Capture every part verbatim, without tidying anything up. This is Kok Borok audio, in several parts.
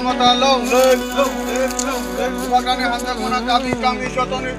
Mata long live, long live, long live. Bubagrani hamjak mona kami kami jotoni.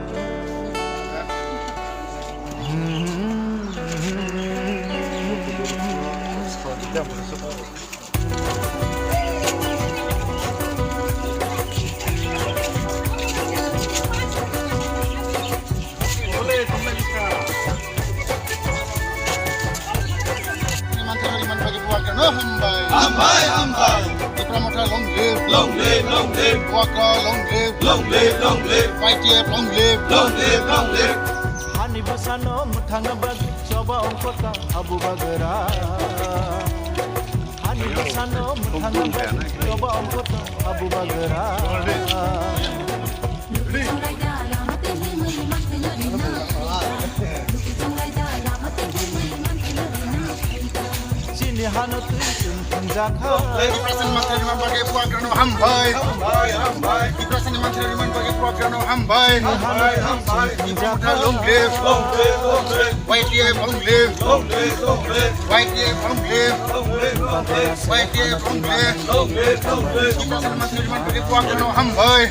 Hambai, hambai. Tipra Motha long live. Long live, long live. Bubagra long live. Long live, long live. Y T F long live. Long live, long live. Hani bwsano mwthangna bagwi choba ongkhorka abu bagra. Hani bwsano mwthangna bagwi choba ongkhorka abu bagra. Chini hano twi chwng thwngjakha. Tiprasani manthani bagwi Bubagrano hambai. Tiprasani manthani bagwi Bubagrano hambai. Tipra Motha long live. Y T F long live. Y T F long live. Y T F long live. Tiprasani manthani bagwi Bubagrano hambai.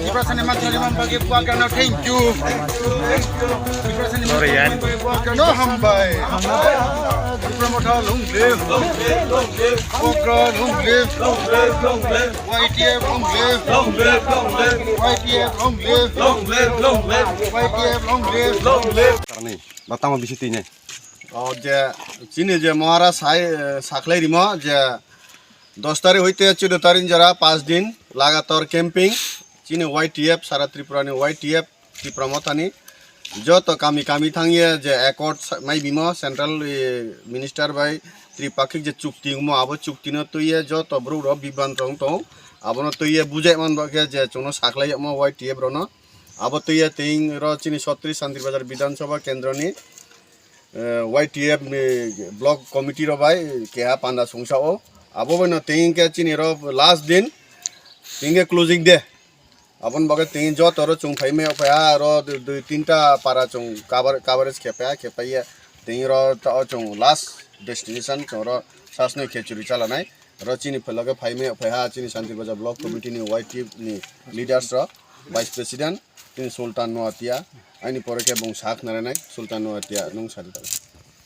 Tiprasani manthani bagwi Bubagrano thank you. Tiprasani manthani bagwi Bubagrano hambai. Tipra Motha long live. Bubagra long live. Y T F long live. Y T F long live. Y T F long live. Karni, ba tamo bisi twi nai. O je, chini je Maharaj sai, eh, sakhlai rimo je dos tarik hoite chuddo tarik jora pas din lagatar camping. Chini Y T F, sara Tripura ni Y T F, Tipra Mothani joto kami kami thangye je accord sa-, mai bimo central, eh, minister bai tripakhik je chukti wngmo abo chukti no twiye joto borok rok bibran tong tong abono twiye bujai man bagwi je chwngno sakhlai yamo Y T F rono abo twiye tei ro chini sotri Santir Bazar Bidhan Sabha kendro ni, eh, Y T F ni block committee rok bai keha panda songsa o. Abo bai no tei hwnkhe chini ro last din, tei hwnkhe closing day. Aboni bagwi tei joto ro chwng phai mai phai ha, ro dui, dui tinta para chwng cover, coverage khe phai ha, khe phai ya tei ro ta o chwng last destination chwng ro sasnoi khechuri chalanai. Ro chini phelogo phai mai phai ha chini Santir Bazar block committee ni Y T F ni leaders ro, vice president, chini Sultan Noatia, aini pore khe bung sak naranai Sultan Noatia nung sari.